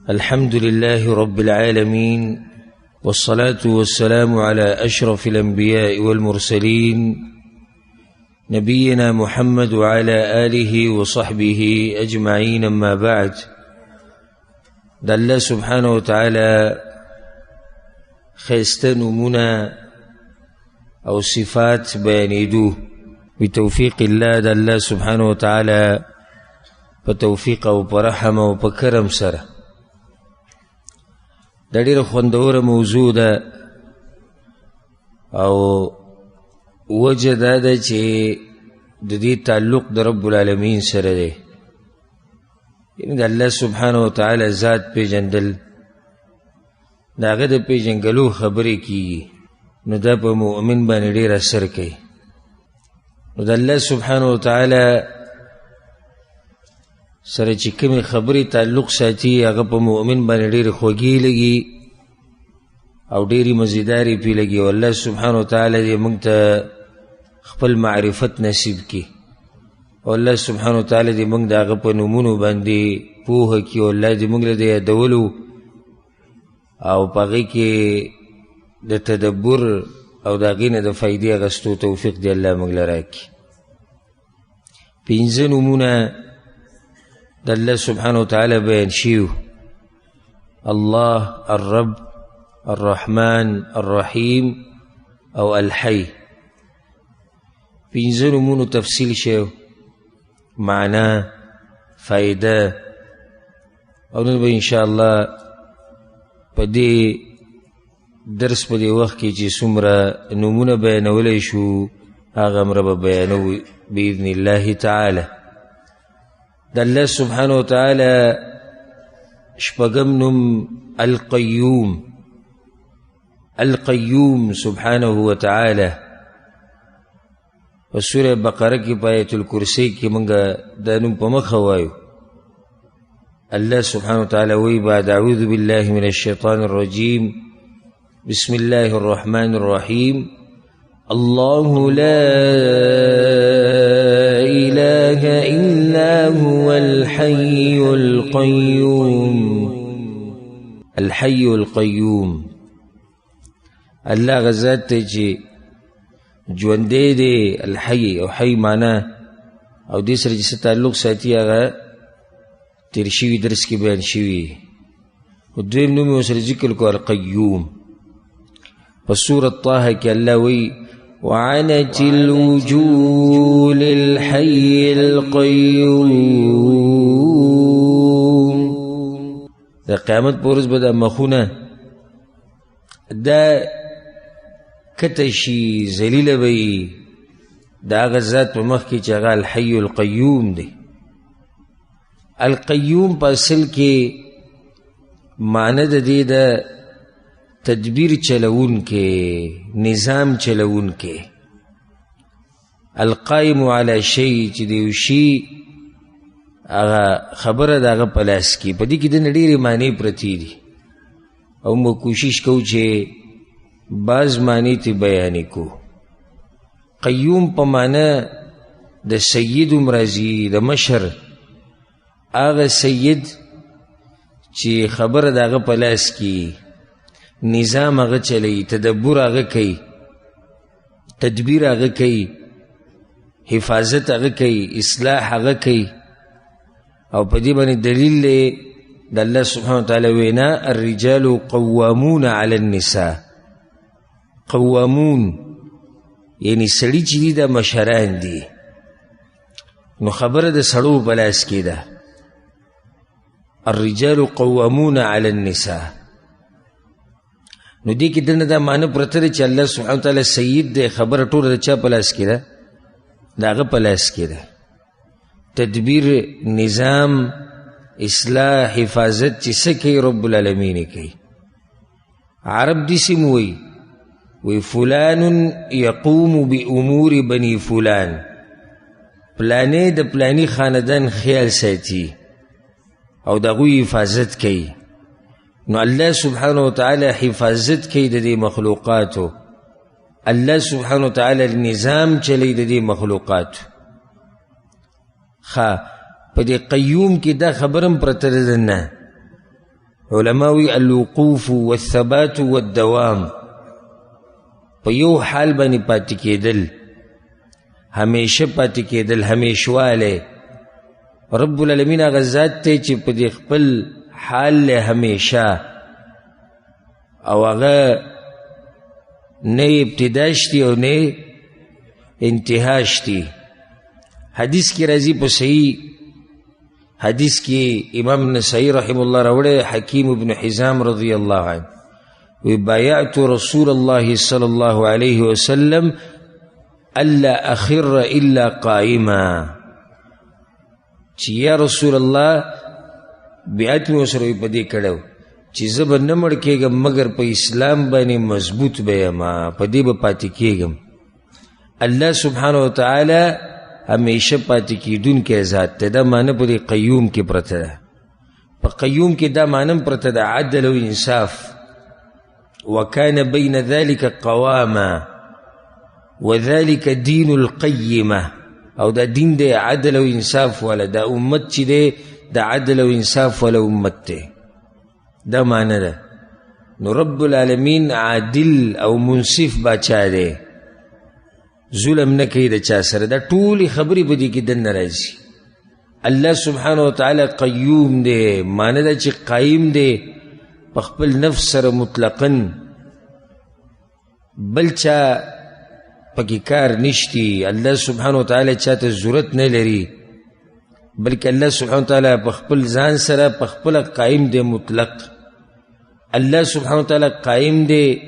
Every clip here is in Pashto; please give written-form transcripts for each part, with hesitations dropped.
الحمد لله رب العالمين، والصلاة والسلام على أشرف الأنبياء والمرسلين، نبينا محمد وعلى آله وصحبه أجمعين، أما بعد. د الله سبحانه وتعالى ښایسته نومونه او صفات بیانېدو بتوفیق الله، د الله سبحانه وتعالی په توفیق او په رحم او په کرم سره. دا ډېره خوندوره موضوع ده، او وجه دا ده چې د دې تعلق د رب العالمین سره دی، یعنې د الله سبحانه وتعالی ذات پېژندل، د هغه د پېژنګلو خبرې کیږي، نو دا په مؤمن باندې ډېر اثر کوي. نو د الله سبحانه وتعالی سره چې کومې خبرې تعلق ساتي، هغه په مؤمن باندې ډېرې خوږې لګي او ډېرې مزیدارې پې لګي. او الله سبحانه وتعالی دې موږ ته خپل معرفت نصیب کړي، او الله سبحانه وتعالی دې موږ د هغه په نومونو باندې پوهه کړي، او الله دې موږ له د یادولو او په هغې کې د تدبر او د هغې نه د فایدې اخیستو توفیق دې الله موږ له راکړي. پنځه نومونه د الله سبحانه وتعالی بیان شوي: الله، الرب، الرحمن، الرحیم او الحی. پنځه نومونو تفصیل شوی، معنا، فایده. او نن به انشاءالله په دې درس په دې وخت کې چې څومره نومونه بیانولی شو، هغه امره به بیانوو باذن الله تعالی. د الله سبحانه وتعالی شپږم نوم القیوم، القیوم سبحانه وتعالی. په سوره بقره کې په آیت الکرسي کې موږ دا نوم په مخه وایو. الله سبحانه وتعالى وی بعد أعوذ بالله من الشيطان الرجيم، بسم الله الرحمن الرحيم، الله لا إله إلا هو الحي القيوم. الحي القيوم، الله غزاد ته چې ژوندی دی، الحي او حي معنا او دې سره چې څه تعلق ساتي، هغه تېر شوي درس کې بیان شوي. خو دویم نوم یې ورسره ذکر کړو، القیوم. په سورة طه کې الله وایي: وعنت الوجوه للحي القيوم. د قیامت په ورځ به دا مخونه دا کته شي، ذلیله به وي د هغه ذات په مخ کې چې هغه الحي القیوم دی. القیوم په اصل کې معنی د دې د تدبیر چلوونکی، نظام چلوونکی، القایم علی شی، چې د یو شي هغه خبره د هغه په لاس کې. په دې کې دننه ډېرې معنی پرتې دي، او موږ کوشش کوو چې بعض معنی ته بیانې کړو. قیوم په معنی د سید هم راځي، د مشر، هغه سید چې خبره د هغه په لاس کې، نظام هغه چلوي، تدبر هغه کوي، تدبیر هغه کوي، حفاظت هغه کوي، اصلاح هغه کوي. او په دې باندې دلیل دی د الله سبحانه وتعالی وینا: الرجال قوامون علی النساء. قوامون یعنی سړي چې دي دا مشران دي، نو خبره د سړو په لاس کې ده. الرجال قوامون علی النساء، نو دې کې دننه دا معنی پرته ده چې الله سبحانه وتعالی سید دی، خبره ټوله د چا په لاس کې ده؟ د هغه په لاس کې ده. تدبیر، نظام، اصلاح، حفاظت چې څه کوي رب العالمین یې کوي. عرب داسې هم وایي، وایي فلان یقوم بامور بني فلان، پلانې د پلاني خاندان خیال ساتي او د هغوی حفاظت کوي. نو الله سبحانه وتعالی حفاظت کوي د دې مخلوقاتو، الله سبحانه وتعالی نظام چلی د دې مخلوقاتو. ښه، په دې قیوم کې دا خبره هم پرته ده نه. علما وی الوقوف والثبات والدوام، په یو حال باندې پاتې کېدل، همیشه پاتې کېدل، همیشوالی. رب العالمین هغه ذات دی چې په دې خپل حال له همیشه، او هغه نه ابتدا شتي او نه انتها شتي. حدیث کې راځي په صحیح حدیث کې امام نسائی رحم الله راوړی، حکیم ابن حزام رضی الله عنه وی بایعت رسول الله صلی الله علیه وسلم الا اخر الا قائما، چې یا رسول الله بیعت مې ورسره په دې کړی چې زه به نه مړ کېږم مګر په اسلام باندې مضبوط به یم، په دې به پاتې کېږم. الله سبحانه وتعالی همیشه پاتې کېدونکی ذات دی. دا معنی په دې قیوم کې پرته ده. په قیوم کې دا معنی هم پرته ده، عدل او انصاف. وکان بین ذلک قواما وذلک دین القیمه، او دا دین دی عدل او انصاف والا، دا امت چې دی دا عدل او انصاف والا امت دی، دا معنی ده. نو رب العالمین عادل او منصف باچا دی، ظلم نه کوي د چا سره. دا ټولې خبرې په دې کې دننه راځي. الله سبحانه وتعالی قیوم دی، معنی دا چې قایم دی په خپل نفس سره مطلقاً، بل چا پکې کار نشتی. الله سبحانه وتعالی چا ته ضرورت نه لري، بلکې الله سبحانه وتعالی په خپل ځان سره په خپله قایم دی مطلق. الله سبحانه وتعالی قایم دی،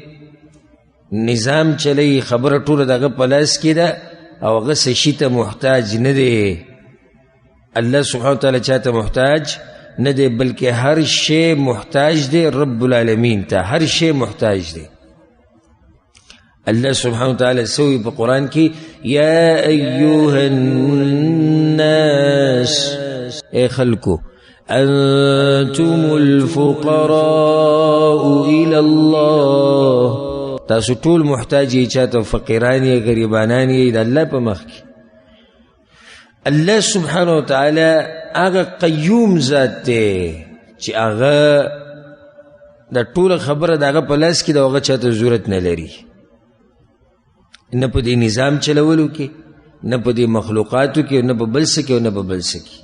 نظام چلی، خبره ټوله د هغه په لاس کې ده او هغه څه شي ته محتاج نه دی. الله سبحانه وتعالی چا ته محتاج نه دی، بلکې هر شی محتاج دی رب العالمین ته، هر شی محتاج دی. الله سبحانه وتعالی سوی په قرآن کې یا ایها الناس، ای خلکو، انتم الفقراء الی الله، تاسو ټول محتاج یئ، چاته فقیران یئ، غریبانان یئ د الله په مخ کې. الله سبحانه وتعالی هغه قیوم ذات دی چې هغه د ټوله خبره د هغه په لاس کې ده، هغه چاته ضرورت نه لري، نه په دې نظام چلولو کې، نه په دې مخلوقاتو کې، نه په بل څه کې، نه په بل څه کې.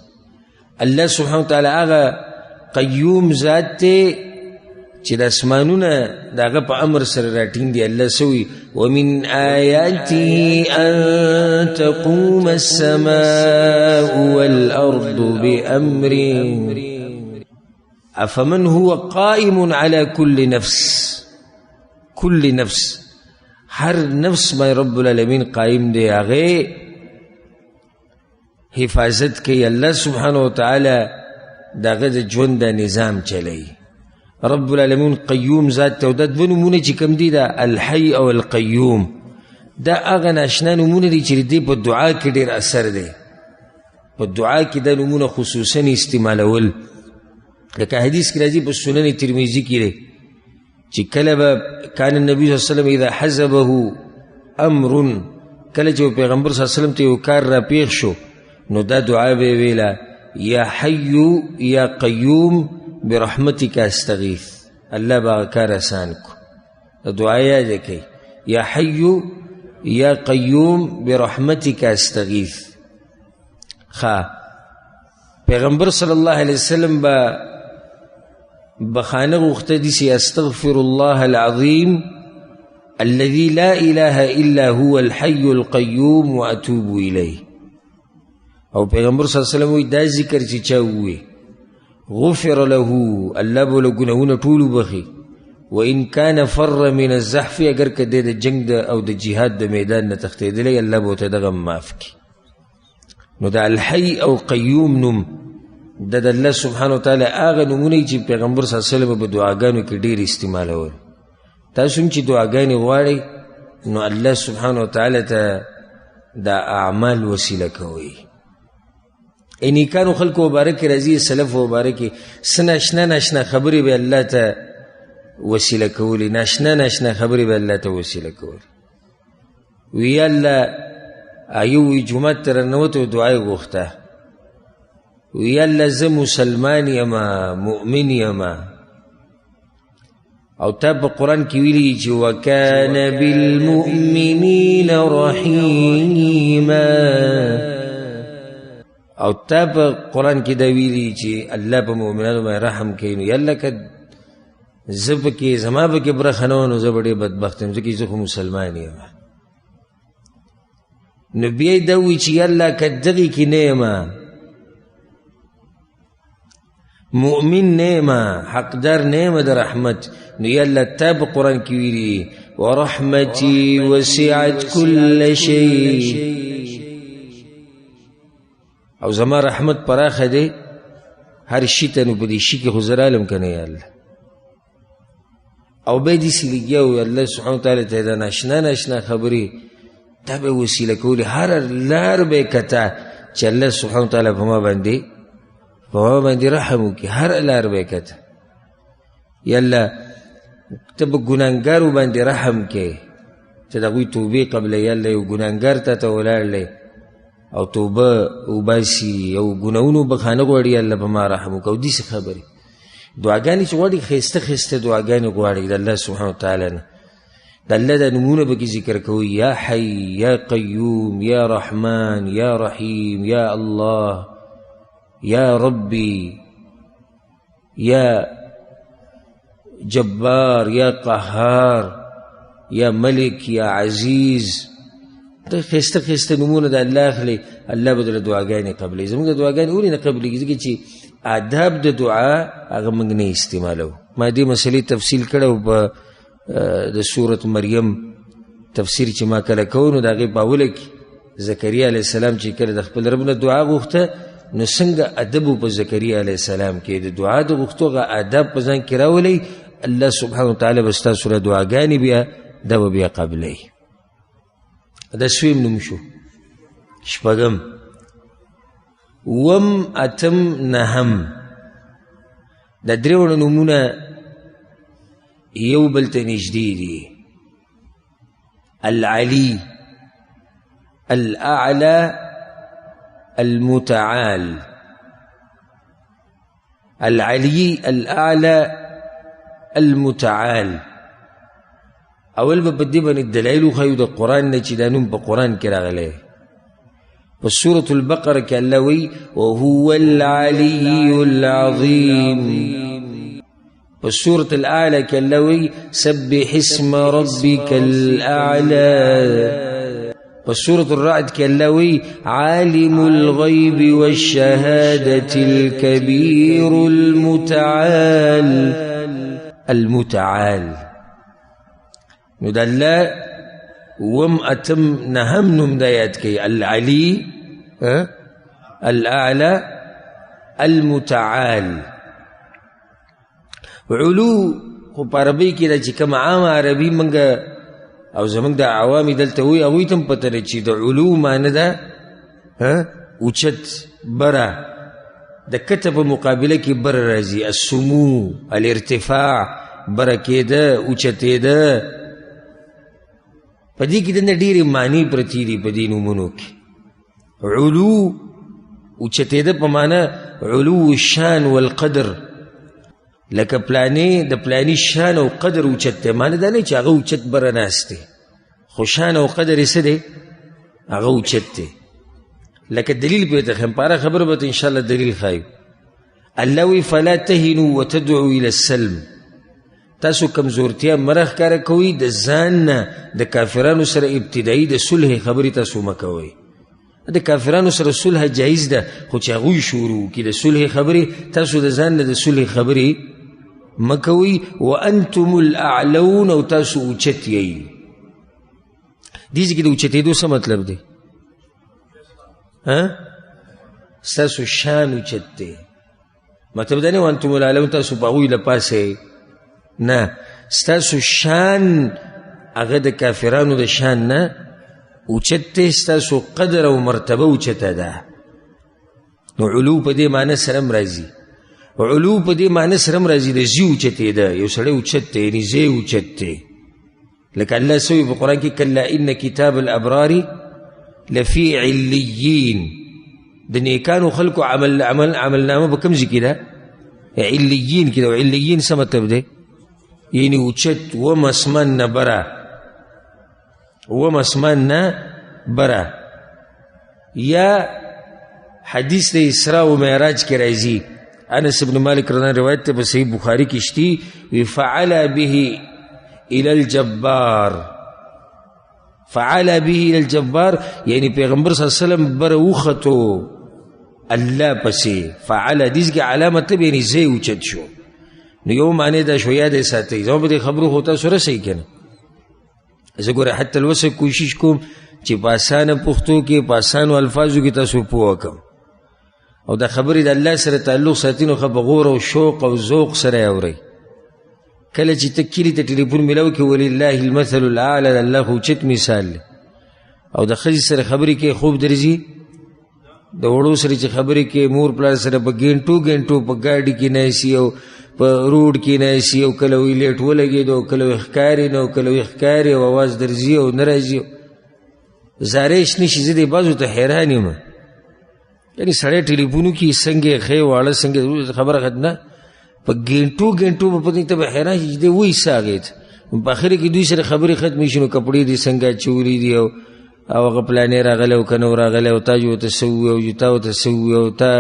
الله سبحانه وتعالی هغه قیوم ذات دی چې د اسمانونه د هغه په امر سره راټینګ دي. الله څه وایي؟ ومن آیاته ان تقوم السماء والأرض بأمره افمن هو قائم على كل نفس. كل نفس، هر نفس باندې رب العالمین قائم دی، هغې حفاظت کوي. الله سبحانه وتعالی د هغه د ژوند د نظام چلوي. رب العالمین قیوم ذات ته. او دا دوه نومونه چې کوم دي، دا الحی او القیوم، دا هغه ناشنا نومونه دي چې د دې په دعا کې ډېر اثر دی. په دعا کې دا نومونه خصوصا استعمالول، لکه حدیث کې راځي په سنن ترمذي کې دی چې کله به کان النبي صلی الله علیه وسلم اذا حزبه امر، کله چې پیغمبر صلی الله علیه وسلم ته یو کار راپېښ شو نو دا دعا به یې ویله، یا حی یا قیوم برحمتک استغیث. الله به هغه کار اسان کړو. دا دعا یاده کړئ، یا حی یا قیوم برحمتک استغیث. ښه، پیغمبر صلی الله علیه وسلم به بخانه غوښته دي چې استغفر الله العظیم الذي لا اله الا هو الحي القيوم واتوب الیه. او پیغمبر صلی الله علیه وسلم وایي دا ذکر چې چا ووایي غفر له، الله به له ګناهونه ټول وبخښي، وان کان فر من الزحف، اگر که دی د جنګ او د جهاد د میدان نه تښتېدلی الله به ورته دغه معاف کړي. نو د الحی او قیوم نوم دا د الله سبحانه وتعالی هغه نومونه چې پیغمبر صلی الله علیه وسلم په دعاګانو کې ډېر استعمالول. تاسو هم چې دعاګانې غواړئ نو الله سبحانه وتعالی ته دا اعمال وسیله کوئ. ای نیکانو خلکو مبارک راځي، سلف مبارک، څه ناشنا ناشنا خبرې به الله ته وسیله کولې، ناشنا ناشنا خبرې به الله ته وسیله کولې. وی الله ایو وی جومات ته راننوتی او دعا یې غوښته، وی الله زه مسلمان یم، مؤمن یم، او تا په قرآن کې ویلي چې وکان بالمؤمنین رحیما، او تا په قرآن کې دا ویلي چې الله په مؤمنانو باندې رحم کوي. نو یاله که زه پکې زما پکې برخه نه وه نو زه به ډېر بدبخت یم، ځکه زه خو مسلمان یم. نو بیا یې دا ووایي چې یاله که دغې کې نه یم، مؤمن نه یم، حقدار نه یم د رحمت، نو یاله تا په قرآن کې ویلي ورحمتي وسعت کل شی، او زما رحمت پراخه دی هر شي ته، نو په دې شي کې خو زه رالم که نه یا الله. او بیا داسې لګیا وو الله سبحانه وتعالی ته دا ناشنا ناشنا خبرې دا به وسیله کولې، هره لار به یې کته چې الله سبحانه وتعالی په ما باندې رحم وکړي، هره لار به یې کته. یا الله ته به ګناهګارو باندې رحم کوې، ته د هغوی توبې قبلوې. یا الله یو ګناهګار تا ته ولاړ دی او توبه وباسي او ګناهونو بخښنه غواړي، الله په ما رحم وکړه. او داسې خبرې دعاګانې چې غواړي، ښایسته ښایسته دعاګانې غواړي د الله سبحانه وتعالی نه. د الله دا نومونه پکې ذکر کوي، یا حی یا قیوم یا رحمان یا رحیم یا الله یا ربي یا جبار یا قهار یا ملک یا عزیز. دا ښایسته ښایسته نومونه د الله اخلي، الله به درله دعاګانې قبلوي. زموږ د دعاګانې ولې نه قبلېږي؟ ځکه چې آداب د دعا هغه موږ نه استعمالوو. ما دې مسئلې تفصیل کړی و په د سورت مریم تفسیر چې ما کله کوو، نو د هغې په اوله کې زکریا علیه السلام چې کله د خپل رب نه دعا غوښته، نو څنګه ادب و په زکریا علیه السلام کې، د دعا د غوښتو هغه آداب په ځان کې راولئ، الله سبحانه وتعالی به ستاسو له دعاګانې بیا دا به بیا قبلوي. دا سویم نوم شو. شپږم، اووم، اتم، نهم، دا درې واړه نومونه یو بل ته نږدې دي. العلی، الأعلى، المتعال. العلی، الأعلى، المتعال. اول به په دې باندې دلایل وښیو د قرآن نه چې دا نوم په قرآن کې راغلی. په سورة البقره کې الله وایي وهو العلی العظیم. په سورة الأعلى کې الله وایي سبح اسم ربک الأعلى. په سورة الرعد کې الله وایي عالم الغیب والشهادة الكبیر المتعال. المتعال. نو د الله اووم، اتم، نهم نوم دا یاد کوي، العلی، الأعلى، المتعال. علو خو په عربۍ کې دا چې کوم عامه عربي موږ او زموږ د عوامې دلته وایي، هغوی ته هم پته ده چې د علو معنی ده اوچت، بره، د کته په مقابله کې بره راځي، السمو، الارتفاع، بره کېده، اوچتېده. په دې کې دننه ډېرې معنی پرتې دي په دې نومونو کې. علو اوچتېده په معنی علو الشان والقدر، لکه پلانې د پلاني شان او قدر اوچت دی، معنی دا نه چې هغه اوچت بره ناست دی، خو شان او قدر یې څه دی؟ هغه اوچت دی. لکه دلیل پرې ته ښیم، په هره خبره به ته انشاءالله دلیل ښایو. الله وایي فلا تهنوا وتدعوا الى السلم، تاسو کمزورتیا مه راښکاره کوئ د ځان نه، د کافرانو سره ابتدایي د صلح خبرې تاسو مه کوئ. د کافرانو سره صلح جایز ده، خو چې هغوی شروع کړي د صلح خبرې، تاسو د ځان نه د صلح خبرې مه کوئ. وانتم الاعلون، او تاسو اوچت یئ. دې ځای کې د اوچتېدو څه مطلب دی؟ ستاسو شان اوچت دی، مطلب دا نه وانتم الاعلون تاسو په هغوی له پاسه یئ، نه، ستاسو شان هغه د کافرانو د شان نه اوچت دی، ستاسو قدر او مرتبه اوچته ده. نو علو په دې معنی سره هم راځي، علو په دې معنی سره هم راځي د ځای اوچتېده، یو سړی اوچت دی یعنې ځای اوچت دی. لکه الله څه وایي په قرآن کې کلا ان کتاب الابرار لفی علیین، د نیکانو خلکو عمل عمل عمل نامه په کوم ځای کې ده؟ علیین کې ده. علیین څه مطلب دی؟ یعنی اوچت وم اسمان نه بره، وم اسمان نه بره. یا حدیث د اسراء و معراج کې راځي، انس بن مالک رضی الله روایت ته په صحیح بخاري کې شتي، وی فعل به الى الجبار، فعل به الى الجبار، یعنی پیغمبر صلی الله علیه وسلم بره وختو الله پسې. فعل دې کې علامه مطلب یعنی ځای اوچت شو. نو یو معنی دا شو، یاد یې ساتئ، زما په دې خبرو خو تاسو رسئ که نه؟ زه ګوره حتی الوسه کوشش کوم چې په اسانه پښتو کې په اسانو الفاظو کې تاسو پوه کړم، او دا خبرې د الله سره تعلق ساتي، نو ښه په غور او شوق او ذوق سره یې اورئ. کله چې ته کلي ته ټلیفون میلاو کې ولله المثل الاعلی، د الله خو اوچت مثال دی، او د ښځې سره خبرې کوې خوب درځي، د وړو سره چې خبرې کوې مور پلار سره په ګنټو ګنټو په ګاډي کې ناسي او په روډ کې ناسي، او کله وایي لیټ ولګېدو، او کله وایي ښکاري نه، او کله وایي ښکاري، او اواز درځي او نه راځي، زارېش نه شي. زه دې بعضو ته حیران یم، یعنې سړی ټلیفون وکړي څنګه یې ښې واړه څنګه خبره ختمه، په ګنټو ګنټو به پتنګ ته به حیران شي چې دی وایي څه هغې ته. په اخره کې دوی سره خبرې ختمې شي، نو کپړې دې څنګه اچولي دي، او هغه پلانې راغلی او که نه راغلی، او تا ورته څه وویل، او تا ورته څه وویل، او تا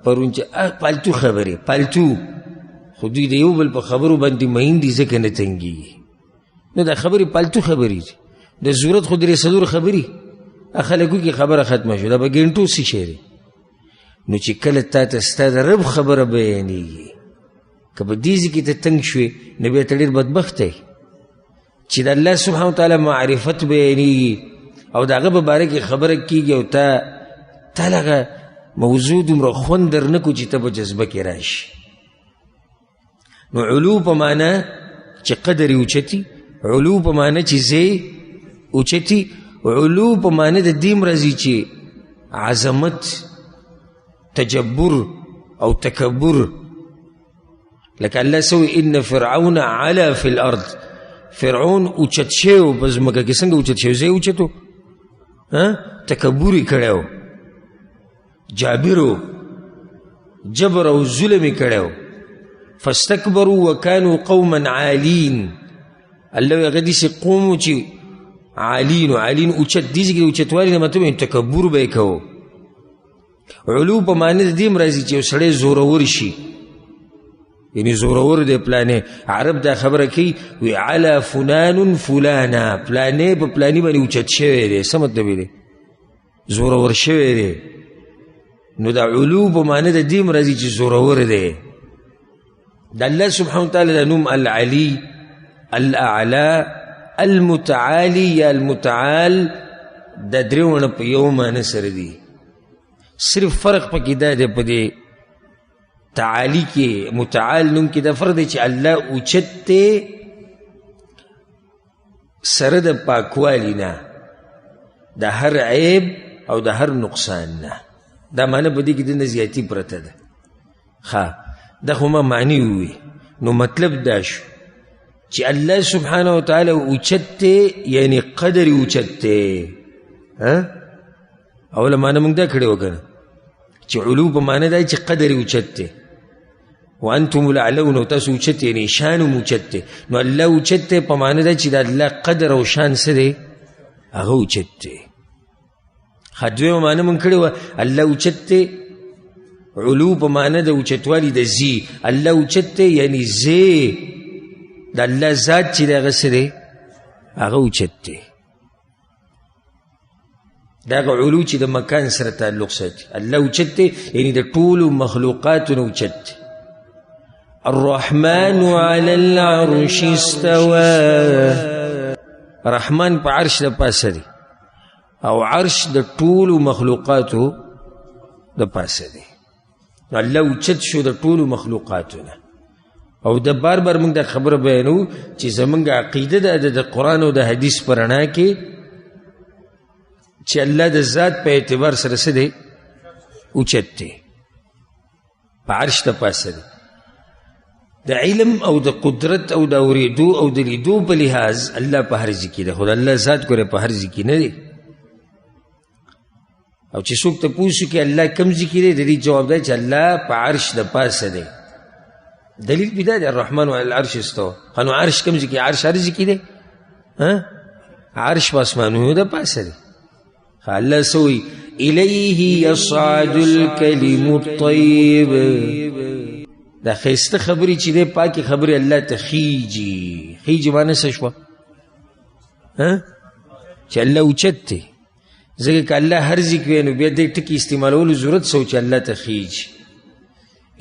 پرون چې پالتو خبرې پالتو. خو دوی د یو بل په خبرو باندې مین دي، ځکه نه تنګېږي. نو دا خبرې پالتو خبرې دي، د ضرورت خو درې څلور خبرې خلکو کې خبره ختمه شوه، دا به ګنټو څه شی دی. نو چې کله تا ته ستا د رب خبره بیانېږي، که په دې ځای کې ته تنګ شوې، نو بیا ته ډېر بدبخته یې. چې د الله سبحانه وتعالی معرفت بیانېږي او د هغه په باره کې خبره کېږي، او تا له هغه موضوع دومره خوند در نه کړو چې ته په جذبه کې راشي. نو علو په معنا چې قدر یې اوچتي، علو په معنا چې ځای اوچتي، علو په معنا د دې هم راځي چې عظمت، تجبر او تکبر. لکه الله سوی ان فرعون علا فی الارض، فرعون اوچت شوی و په ځمکه کې. څنګه اوچت شوی؟ ځای اوچت و، تکبر یې کړی و، جابر و، جبر او ظلم یې کړی و. فاستکبروا وکانوا قوما عالین، الله وایي هغه داسې قوم و چې عالین و، عالین اوچت، دې ځای کې د اوچتوالي نه مطلب تکبر به یې کوو. علو په معنی د دې هم راځي چې یو سړی زورور شي، یعنی زورور دی پلانې. عرب دا خبره کوي، وی علا فلان فلانا، پلانې په پلاني باندې اوچت شوی دی. څه مطلب دی؟ زورور شوی دی. نو دا علو په معنی د دې هم راځي چې زورور دی. د الله سبحانه وتعالی د نوم العلی، الاعلی، المتعالی یا المتعال، دا درې واړه په یو معنی سره دي. صرف فرق پکې دا دی، په دې تعالی کې متعال نوم کې دا فرق دی چې الله اوچت دی سره د پاکوالي نه، د هر عیب او د هر نقصان نه. دا معنی په دې کې دنه زیاتی پرته ده. ښه، دا خو ما معنی ووی. نو مطلب دا شو چې الله سبحانه وتعالی اوچت دی، یعنی قدر یې اوچت دی. اوله معنی موږ دا کړې وه که نه، چې علو په معنی دا چې قدر یې اوچت دی، وانتم الاعلون، او تاسو اوچت یعنی شان هم اوچت دی. نو الله اوچت دی په معنی دا چې د الله قدر او شان څه دی؟ هغه اوچت دی. ښه، دویمه معنی موږ کړې وه، الله اوچت دی علو په معنی د اوچتوالي د زی، الله اوچت دی یعنی زی د الله ذات چې دی هغه څه دی؟ هغه اوچت دی. دا هغه علو چې د مکان سره تعلق ساتي. الله اوچت دی یعنی د ټولو مخلوقاتو نه اوچت دی. الرحمن علی العرش استوى، رحمان په عرش د پاسه دی، او عرش د ټولو مخلوقاتو د پاسه دی. نو الله اوچت شو د ټولو مخلوقاتو نه. او د بار بار موږ دا خبره بیانو چې زموږ عقیده ده د قرآن او د حدیث په رڼا کې چې الله د ذات په اعتبار سره څه دی؟ اوچت دی، په عرش د پاسه دی. د علم او د قدرت او د اورېدو او د لیدو په لحاظ الله په هر ځای کې دی، خو د الله ذات ګوره په هر ځای کې نه دی. او چې څوک تپوس وکړي الله کوم ځای کې دی، د دې جواب دی چې الله په عرش د پاسه دی. دلیل پې دا دی الرحمن علی العرش استوى. نو عرش کوم ځای کې؟ عرش هر ځای کې دی، عرش په اسمانونو د پاسه دی. الله څه وایي؟ الیه یصعد الکلم الطیب. دا ښایسته خبرې چې دی، پاکې خبرې الله ته خیږي. خیږي معنی څه شوه؟ چې الله اوچت دی، ځکه که الله هر ځای کې وی نو بیا دې ټکي استعمالولو ضرورت څه و چې الله ته خیږي.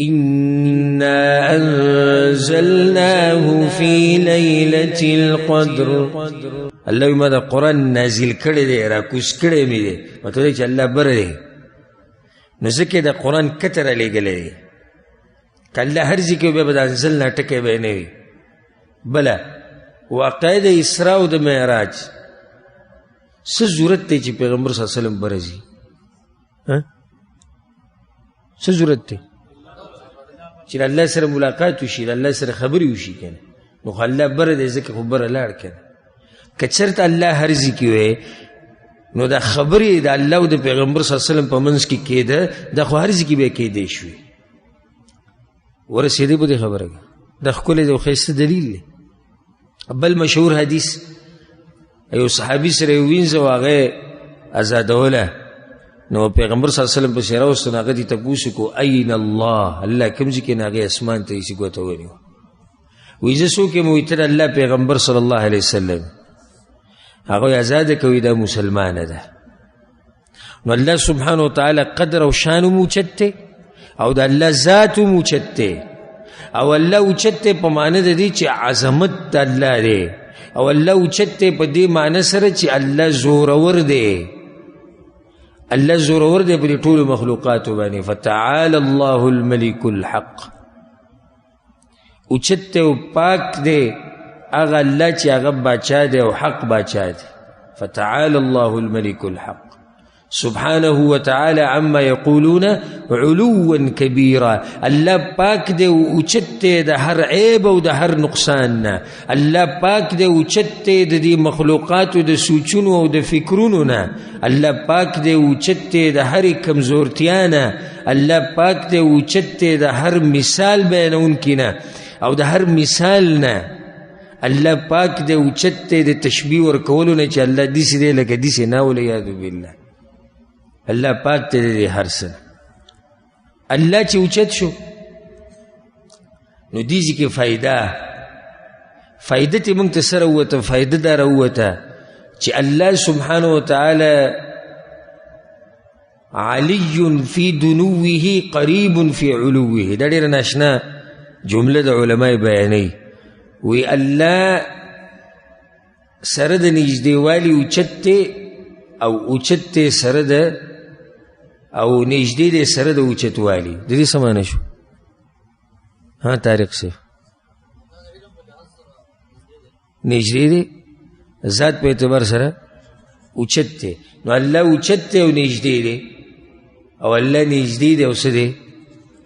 إنا أنزلناه في ليلة القدر. الله ما دا قرآن نازل کړی دی، راکوز کړی مې دی، مطلب دی چې الله بره دی، نو ځکه دا قرآن کته رالیږلی دی. که الله هر ځای کې بیا به د انزلنا ټکی به یې نه وي. بله واقعه د اسراء او د معراج، څه ضرورت دی چې پیغمبر صلی الله علیه وسلم بره ځي؟ څه ضرورت دی چې له الله سره ملاقات وشي، له الله سره خبرې وشي که نه؟ نو خو الله بره دی، ځکه خو بره لاړ که نه. که چېرته الله هر ځای کې وی نو دا خبرې د الله او د پیغمبر صلی الله علیه وسلم په منځ کې کېده، دا خو هر ځای کې بیا کېدی شوې. ورسېدې په دې خبره کې دا ښکلی دی او ښایسته دلیل دی. بل مشهور حدیث، یو صحابي سره یې وینځه او هغه یې ازادوله، نو پیغمبر صلی الله علیه وسلم پسې راوستو، نو هغه دې تپوس وکړو این الله، الله کوم ځای کې؟ نو هغې اسمان ته یې چې ګوته ونیوه. وایي زه څوک یم؟ وایي ته د الله پیغمبر صلی الله علیه وسلم. هغه یې ازاده کوي، دا مسلمانه ده. نو الله سبحانه وتعالی قدر او شان هم اوچت دی، او د الله ذات هم اوچت دی، او الله اوچت دی په معنی د دې چې عظمت د الله دی، او الله اوچت دی په دې معنی سره چې الله زورور دی، الله زورور دی په دې ټولو مخلوقاتو باندې. فتعالی الله الملک الحق. اوچت دی او پاک دی هغه الله چې هغه باچا دی او حق باچا دی. فتعالی الله الملک الحق سبحانه وتعالى عما يقولون علوا كبيرا. الله پاک دی او اوچت دی د هر عیب او د هر نقصان نه. الله پاک دی او اوچت دی د دې مخلوقاتو د سوچونو او د فکرونو نه. الله پاک دی او اوچت دی د هرې کمزورتیا نه. الله پاک دی او اوچت دی د هر مثال بیانونکي نه او د هر مثال نه. الله پاک دی او اوچت دی د تشبیه ورکولو نه چې الله داسې دی لکه داسې نه، والعیاذ بالله. الله پاک دی د دې هر څه نه. الله چې اوچت شو نو دې ځای کې فایده ترې موږ ته څه راووته؟ فایده دا راووته چې الله سبحانه وتعالی علی فی دنوه قریب فی علوه. دا ډېره ناشنا جمله د علما یې بیانوي. وایي الله سره د نږدېوالي اوچت دی، او اوچت دی سره د او نږدې دی سره د اوچتوالي. د دې څه معنی شو؟ ها طارق صاحب، نږدې دی ذات په اعتبار سره اوچت دی، نو الله اوچت دی او نږدې دی، او الله نږدې دی او څه دی؟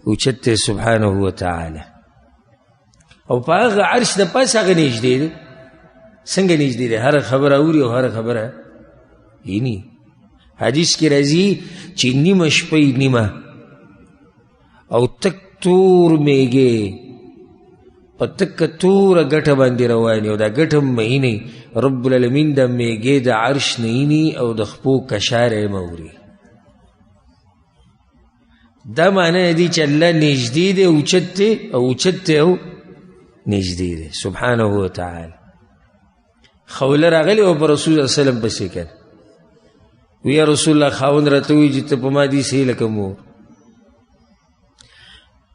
اوچت دی سبحانه وتعالی. او په هغه عرش د پاسه هغه نږدې دی. څنګه نږدې دی؟ هره خبره اوري او هره خبره ویني. حدیث کې راځي چې نیمه شپه یې نیمه او تک تور میږی په تکه توره ګټه باندې روان او دا ګټه هم مهینی، رب العالمین دا میږی د عرش نه ایني او د خپو کشاره یې اوري. دا معنی دی چې الله نږدې دی، اوچت دی، او اوچت دی او نږدې دی سبحانه وتعالی. خوله راغلې وه په رسول الله صلی الله علیه وسلم پسې که نه، وی یا رسول الله خاوند راته ووایي چې ته په ما داسې یې لکه مور.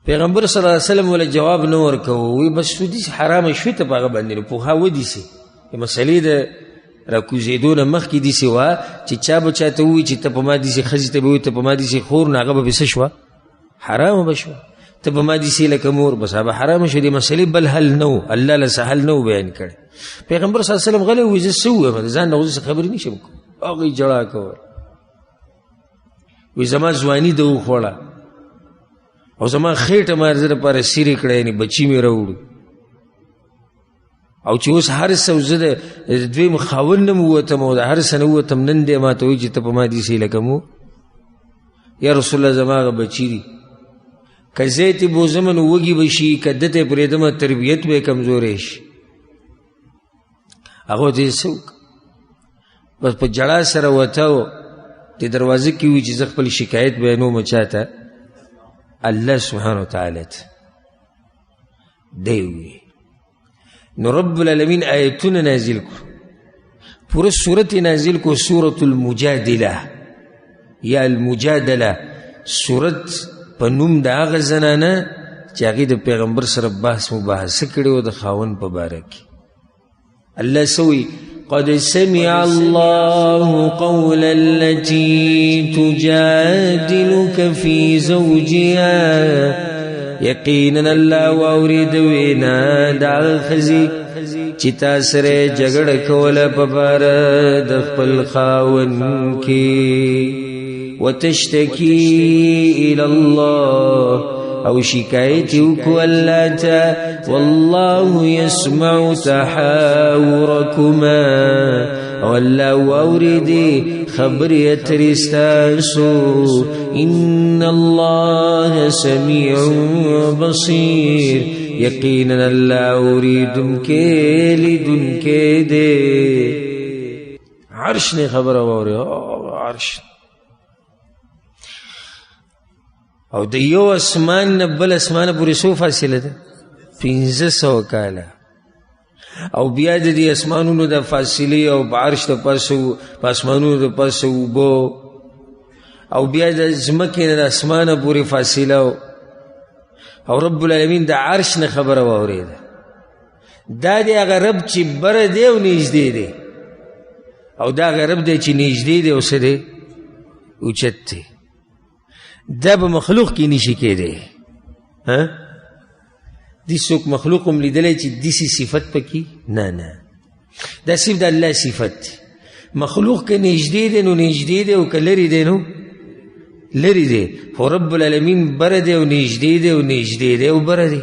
پیغمبر صلی الله علیه وسلم وله جواب نه ورکوه، وی بس تو داسې حرامه شوې ته په هغه باندې نو پوها ودیسې. د مسئلې د راکوزېدو نه مخکې داسې وه چې چا به چاته ووایي چې ته په ما داسې ښځې ته به ووایي ته په ما داسې خور، نو هغه به پرې څه شوه؟ حرامه به شوه. ته په ما داسې لکه مور، بس هغه به حرامه شوه. د مسئلې بل حل نه و، الله له څه حل نه و بیان کړی. پیغمبر صلی الله علیه وسلم غلی ووایي زه څه ووایم، د ځان نه خو زه څه خبرې نه شم کولی. هغوی ژړا کوله، وایي زما ځواني ده وخوړه او زما خېټه ما زه دپاره سیرې کړه، یعنې بچي مې راوړو، او چې اوس هر څه زه د دویم خاوند نه ووتم او د هر څه نه ووتم، نن دی ما ته وایي چې ته په ما داسې لکه مور. یا رسول الله زما هغه بچي دي. که زه یې ترې بوځم نو وږي به شي، که ده ته یې پرېږدم تربیت به یې کمزوری شي. هغه ورته څه وکړم، بس په ژړا سره وته او د دروازه کې وي چې زه خپل شکایت بیانوم چا ته؟ الله سبحانه وتعالی ته دی وي. نو رب العالمین آیتونه نازل کړو، پوره سورت یې نازل کړو، سورة المجادله یا المجادله، سورت په نوم د هغه زنانه چې هغې د پیغمبر سره بحث مباحثه کړې وه د خاوند په باره کې. الله څه وایي؟ قد سمع الله قول التي تجادلك في زوجها، یقینا الله واورېد وینا د هغه ښځې چې تا سره یې جګړه کوله په باره د خپل خاوند کې. وتشتکي إلى الله، او شکایت یې وکړو الله ته. والله يسمع تحاوركما، او الله واورېدې خبرې اترې ستاسو. إن الله سميع بصير، یقینا الله اورېدونکی لیدونکی دی. عرش نه خبره واورې، عرش او د یو اسمان نه بل اسمان پورې څو فاصله ده؟ 500 کاله. او بیا د دې اسمانونو د فاصلې او په عرش د پاسه په اسمانونو د پاسه اوبو، او بیا د ځمکې نه د اسمانه پورې فاصله او رب العالمین د عرش نه خبره واورېده. دا دی هغه رب چې بره دی او نږدې دی، او دا هغه رب دی چې نږدې دی او څه دی؟ اوچت دی. دا په مخلوق کې نشي کېدی. ها دې څوک مخلوق هم لیدلی چې داسې صفت پکې؟ نه نه، دا صرف د الله صفت دی. مخلوق که نږدې دی نو نږدې دی، او که لرې دی نو لرې دی، خو رب العالمین بره دی او نږدې دی او نږدې دی او بره دی.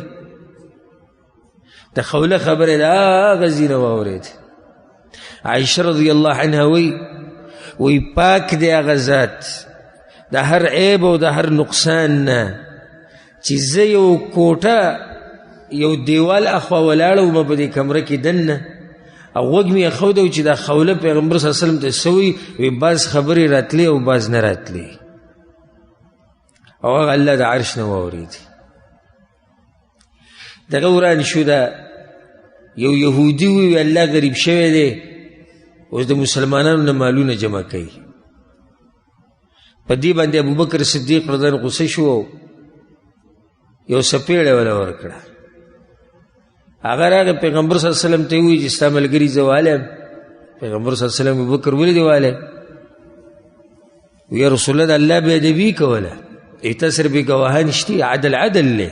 د خوله خبره ده هغه ځای نه واورېد. عایشه رضی الله عنها وایي، وایي پاک دی هغه ذات د هر عیب او د هر نقصان نه چې زه یو کوټه یو دیوال اخوا ولاړه وم په دې کمره کې دننه، او غوږ مې ایښودی و چې دا خوله پیغمبر صلی الله علیه وسلم ته څه وایي، وایي بعض خبرې راتلې او بعض نه راتلې، او هغه الله د عرش نه واورېدې. دغه وران شو. دا یو یهودي وویل الله غریب شوی دی، اوس د مسلمانانو نه مالونه جمع کوي. په دې باندې ابوبکر صدیق رضی الله عنه غوسه شو، یو څپېړه وله ورکړه. هغه راغی پیغمبر صلی الله علیه وسلم ته وویل چې ستا ملګري زه والی یم. پیغمبر صلی الله علیه وسلم ابوبکر ولې دې والی؟ یا رسول الله د الله بې ادبي کوله، تا سره بې ګواهان شتي، عدل عدل دی،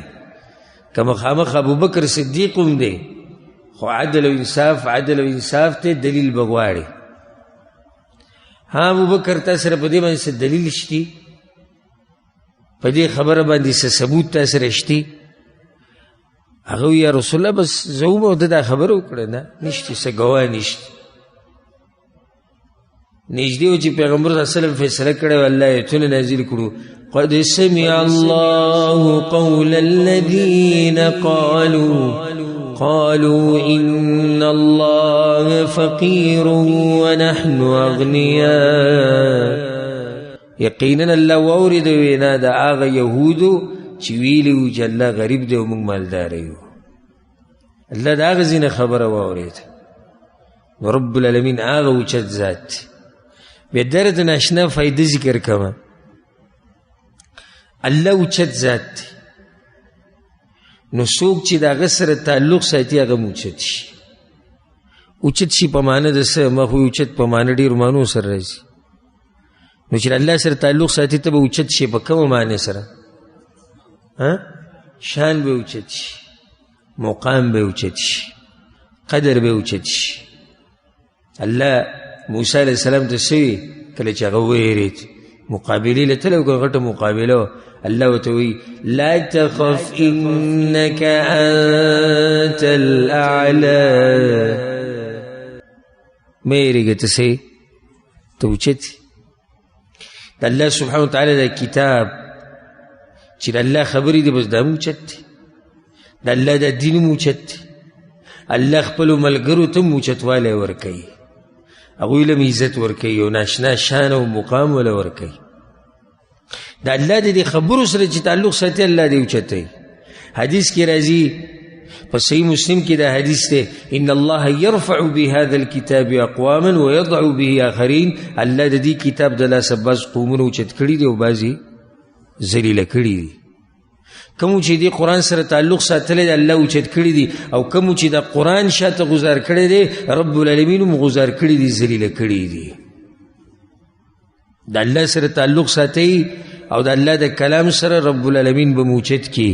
که مخامخ ابوبکر صدیق هم دی، خو عدل او انصاف عدل او انصاف ته دلیل به غواړي. ها ابوبکر تا سره په دې باندې څه دلیل شتي؟ په دې خبره باندې څه ثبوت تا سره شتي؟ هغه وویل یا رسول الله بس زه وم او ده دا خبره وکړه. نه نشتي، څه ګواه نشتي. نږدې و چې پیغمبر صلی الله علیه وسلم فیصله کړې وه، الله آیتونه نازل کړو. قد سمع الله قول الذين قالوا إن الله فقير ونحن أغنياء. یقینا الله واورېده وینا د هغه یهودو چې ویلي وو چې الله غریب دی او موږ مالداره یو. الله د هغه ځای نه خبره واورېده. نو رب العالمین هغه اوچت ذات دی. بیا درته ناشنا فایده ذکر کومه. الله اوچت ذات دی، نو څوک چې د هغه سره تعلق ساتي هغه هم اوچت شي. اوچت شي په معنی د څه؟ ما خو اوچت په معنی ډېرو معنو سره راځي. نو چې الله سره تعلق ساتي ته به اوچت شي په کومه معنی سره؟ ها؟ شان به اوچت شي، مقام به اوچت شي، قدر به اوچت شي. الله موسی علیه السلام ته څه وي کله چې هغه ووېرېد؟ مقابلې له تللی وکړه، غټه مقابله وه. الله ورته وایي لا تخف انک انت الاعلی. مه یېرېږه، ته څه یې؟ ته اوچت یې. د الله سبحانه وتعالی دا کتاب چې د الله خبرې دي بس دا هم اوچت دی، د الله د دین هم اوچت دی. الله خپلو ملګرو ته هم اوچتوالی ورکوي، هغوی له هم عزت ورکوي او ناشنا شان او مقام وله ورکوي. د الله د دې خبرو سره چې تعلق ساتي الله دې اوچتوي. حدیث کې راځي په صحیح مسلم کې دا حدیث دی، ان الله يرفع بهذا الكتاب اقواما ويضع به آخرین. الله د دې کتاب د لاسه بعض قومونه اوچت کړي دي او بعضې ذلیله کړي دي. کومو چې دې قرآن سره تعلق ساتلی دی الله اوچت کړي دي، او کومو چې د قرآن شاته غزار کړی دی رب العالمین هم غزار کړي دي، ذلیله کړي دي. د الله سره تعلق ساتي او د الله د کلام سره رب العالمین به مو اوچت کړي،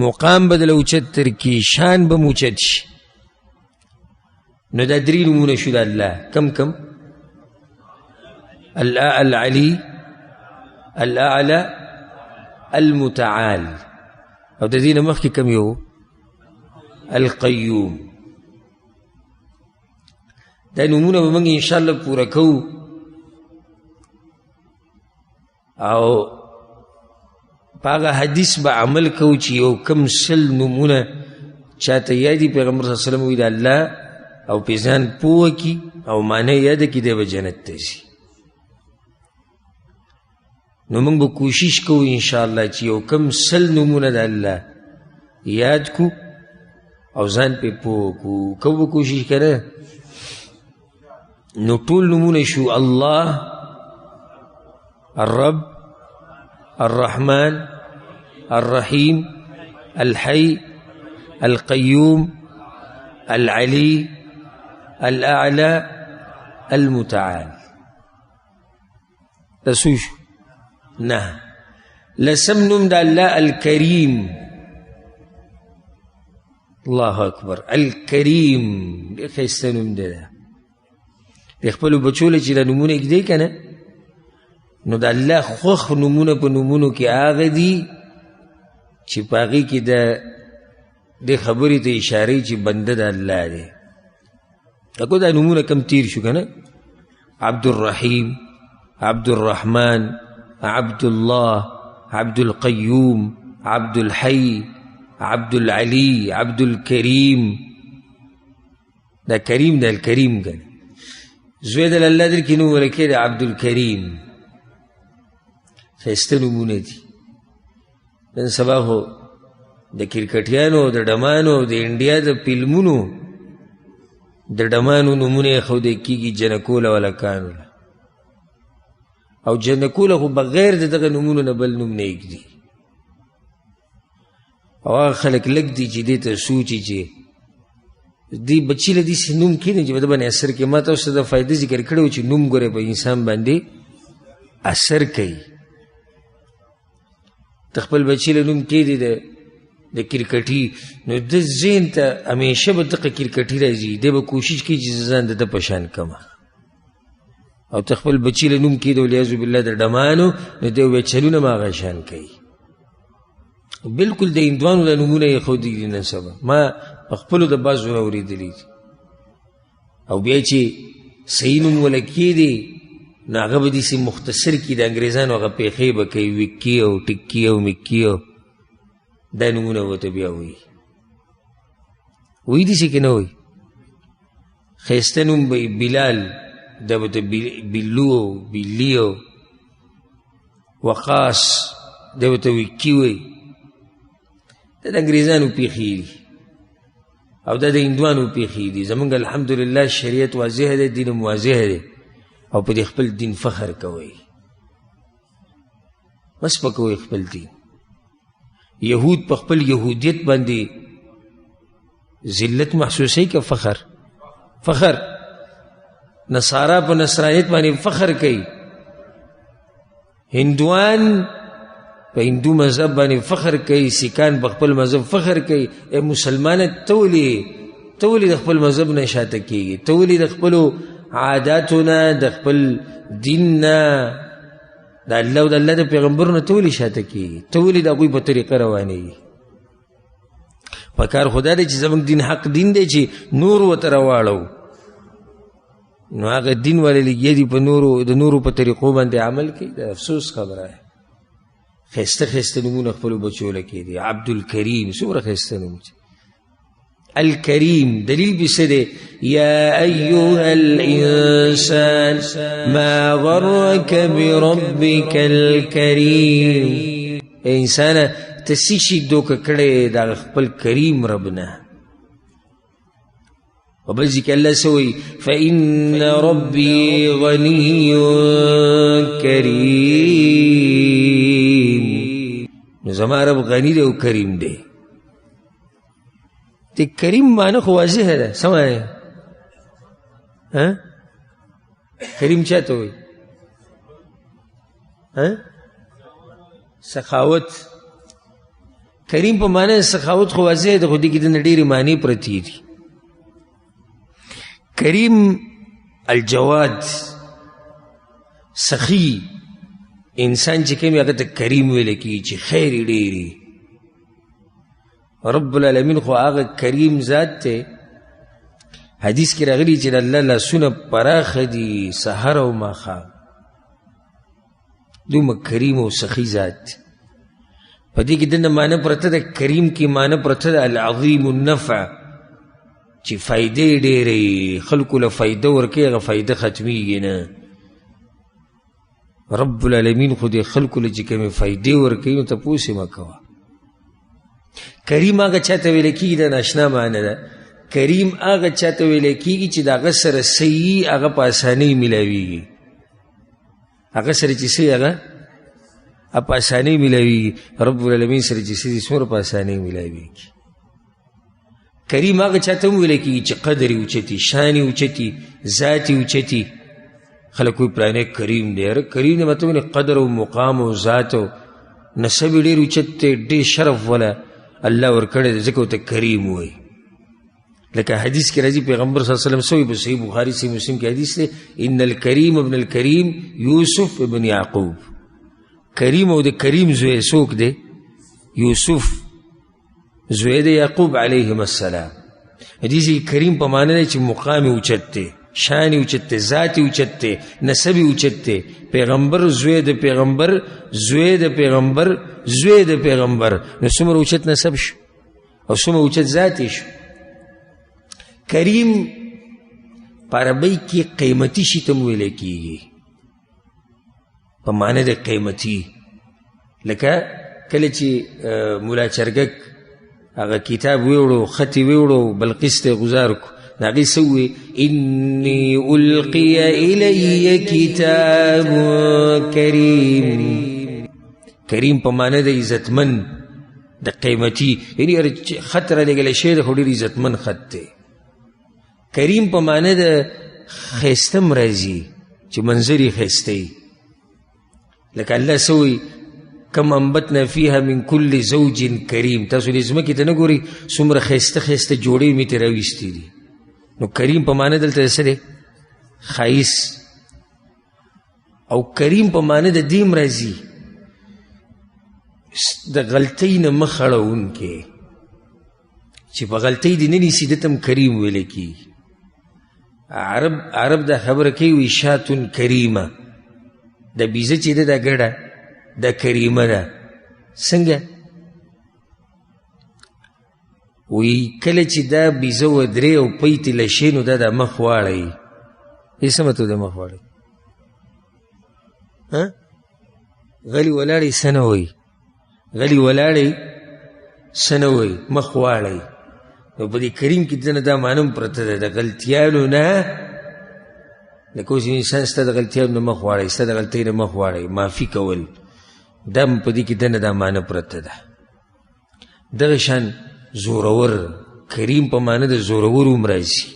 مقام به دله اوچت تر کړي، شان به مو اوچت شي. نو دا درې نومونه شو د الله، کم کم؟ العلی، الاعلى، المتعال. او د دې نه مخکې کوم یو؟ القیوم. دا نومونه به موږ انشاءالله پوره کوو او په هغه حدیث به عمل کوو چې یو کم 100 نومونه چاته یادي پیغمبر صلی الله علیه وسلم وایي د الله او پې ځان پوه کړي او معنی یاده کړي، دی به جنت ته ځي. نو موږ به کوشش کوو انشاءالله چې یو کم 100 نومونه د الله یاد کو او ځان پې پوه کړو. کوو به کوشش که نه؟ نو ټول نومونه شو: الله، الرب، الرحمن، الرحیم، الحی، القیوم، العلی، الاعلى، المتعال. دا څو شو؟ نه. لسم نوم د الله الکریم. الله اکبر، الکریم ډېر ښایسته نوم دی. دا د خپلو بچو له چې دا نومونه ږدی که نه، نو د الله خوښ نومونه په نومونو کې هغه دي چې په هغې کې د دې خبرې ته اشارې چې بنده د الله دی. که دا نومونه کم تیر شو که نه، عبدالرحیم، عبدالرحمن، عبدالله، عبدالقیوم، عبدالحی، عبدالعلی، عبدالکریم. دا کریم دا الکریم که نه، زوی د الله درکې نوم ورکړی دی عبدالکریم. ښایسته نومونه دي. نن سبا خو د کرکټیانو، د ډمانو، د انډیا د فلمونو د ډمانو نومونه ایښودل کېږي جنکو له هلکانو له، او جنکو له خو بغیر د دغه نومونو نه بل نوم نه ږدي. او هغه خلک لږ دي چې دې ته سوچي چې دې بچي له داسې نوم کښېني چې په ده باندې اثر کوي. ما تاسو ته د فایده ذکر کړی و چې نوم ګورې په انسان باندې اثر کوي. ته خپل بچي له نوم کښېږدي د کرکټي، نو د ذهن ته همیشه به دغه کرکټي راځي، دی به کوشش کوي چې زه ځان د ده په شان کړم. او ته خپل بچي له نوم کښېږدي والعیاذ بالله د ډمانو، نو دی به چلونه هم هغه شان کوي. بالکل د هندوانو د نومونه یې ښودلي دي نن سبا، ما په خپلو د بعضو نه اورېدلي دي. او بیا چې صحیح نوم وله کښېږدي نو هغه به داسې مختصر کړي، د انګریزانو هغه پېښې به کوي، وکي او ټکي او مکي او دا نومونه ورته بیا وایي. وایي داسې که نه وایي؟ ښایسته نوم به یې بلال، دا به ورته بلو او بلي او وقاص، دا به ورته وکي وایي. دا د انګریزانو پېښې دي او دا د هندوانو پېښې دي. زمونږ الحمدلله شریعت واضح دی، دین هم واضح دی، او په دې خپل دین فخر کوئ، مه سپکوئ خپل دین. یهود په خپل یهودیت باندې ذلت محسوسوي که فخر؟ فخر. نصارا په نصرانیت باندې فخر کوي، هندوان په هندو مذهب باندې فخر کوي، سیکان په خپل مذهب فخر کوي. ای مسلمانه، ته ولې د خپل مذهب نه شاته کېږي؟ ته ولې د خپلو عاداتو نه، د خپل دین نه، د الله او د الله د پیغمبر نه ته ولې شاته کېږي؟ ته ولې د هغوی په طریقه روانېږي؟ په کار خو دا دی چې زموږ دین حق دین دی چې نور ورته راواړو، نو هغه دین والے لګیا دي په نورو، د نورو په طریقو باندې عمل کوي. د افسوس خبره ده. ښایسته ښایسته نومونه خپلو بچو له کېږدي. عبدالکریم څومره ښایسته نوم دی. الکریم دلیل به څه دی؟ یا ایها الانسان ما غرک بربک الکریم. ای انسانه ته څه شي دوکه کړی د هغه خپل کریم رب نه؟ په بل ځای کې الله څه وایي؟ فإن ربي غني کریم. نو زما رب غني دی او کریم دی. د کریم معنی خو واضحه ده، څه معنی؟ کریم چا ته وایي؟ سخاوت. کریم په معنی سخاوت خو واضح ده، خو دې کې دننه ډېرې معنی پرتې دي. کریم الجواد، سخي انسان چې کوم هغه ته کریم ویل کېږي چې خیر یې ډېر وي. رب العالمین خو هغه کریم ذات دی. حدیث کې راغلي چې د الله لاسونه پراخه دي سهار او ماښام. دومره کریم او سخي ذات دی. په دې کې دننه معنی پرته ده، کریم کې معنی پرته ده العظیم النفع، چې فایدې ډېرې خلکو له فایده ورکوي، هغه فایده ختمیږي نه. رب العالمین خو دې خلکو له چې کومې فایدې ورکوي نو تپوس یې مه کوه. کریم هغه چا ته ویل کېږي، دا ناشنا معنی ده. کریم هغه چا ته ویل کېږي چې د هغه سره څه وي هغه په اسانۍ میلاویږي، هغه سره چې څه وي هغه په اسانۍ میلاویږي. رب العالمین سره چې څه دي څومره په اسانۍ میلاویږي. کریم هغه چا ته هم ویل کېږي چې قدر یې اوچتي، شان یې اوچتي، ذات یې اوچتي. خلک وایي پلانی کریم دی. یاره کریم دی مطلب یعنې قدر او مقام او ذات او نسب یې ډېر اوچت دی، ډېر شرف وله الله ورکړی دی، ځکه ورته کریم وایي. لکه حدیث کې راځي پیغمبر صلی الله علیه وسلم څه وایي؟ په صحیح بخاري صحیح مسلم کې حدیث دی، ان الکریم ابن الکریم یوسف ابن یعقوب. کریم او د کریم زوی څوک دی؟ یوسف زوی د یعقوب علیهم السلام. حدیث کې کریم په معنی دی چې مقام یې اوچت دی، شان یې اوچت دی، ذات یې اوچت دی، نسب یې اوچت دی. پیغمبر زوی د پیغمبر زوی د پیغمبر زوی د پیغمبر، نو څومره اوچت نسب شو او څومره اوچت ذات یې شو. کریم په عربۍ کې قیمتي شي ته هم ویلی کېږي، په معنی د قیمتي. لکه کله چې ملا چرګک هغه کتاب ویوړو، خط یې ویوړو، بلقیس ته یې ګزار کړو، نو هغې څه وویل؟ انی القی الی کتاب کریم. کریم په معنی د عزتمن، د قیمتي، یعنی خط رالیږلی شوی دی خو ډېر عزتمن خط دی. کریم په معنی د ښایسته هم راځي چې منظر یې ښایسته وي. لکه الله څه وایي؟ کم انبتنا فیها من کل زوج کریم. تاسو دې ځمکې ته نه ګورئ څومره ښایسته ښایسته جوړې مې ترې راویستې دي. نو کریم په معنی دلته څه دی؟ ښایست. او کریم په معنی د دې هم راځي د غلطۍ نه مخ اړوونکی، چې په غلطۍ دې نه نیسي، ده ته هم کریم ویلی کېږي. عرب دا خبره کوي، وایي شاتون کریمه. دا بیزه چې ده دا ګډه دا کریمه ده. څنګه؟ وایي کله چې دا بیزه ودرې او پی ترې له شي نو دا د مخ واړوي. دې څه مطلب د مخ واړوي؟ غلی ولاړی څه نه وایي، غلی ولاړی څه نه وایي، مخ واړوي. نو په دې کریم کې دننه دا معنی هم پرته ده، د غلطیانو نه، لکه اوس انسان ستا د غلطیانو نه مخ واړوي، ستا د غلطۍ نه مخ واړوي، معافي کول، دا هم په دې کې دننه دا معنی پرته ده. دغه شان زورور، کریم په معنی د زورور هم راځي،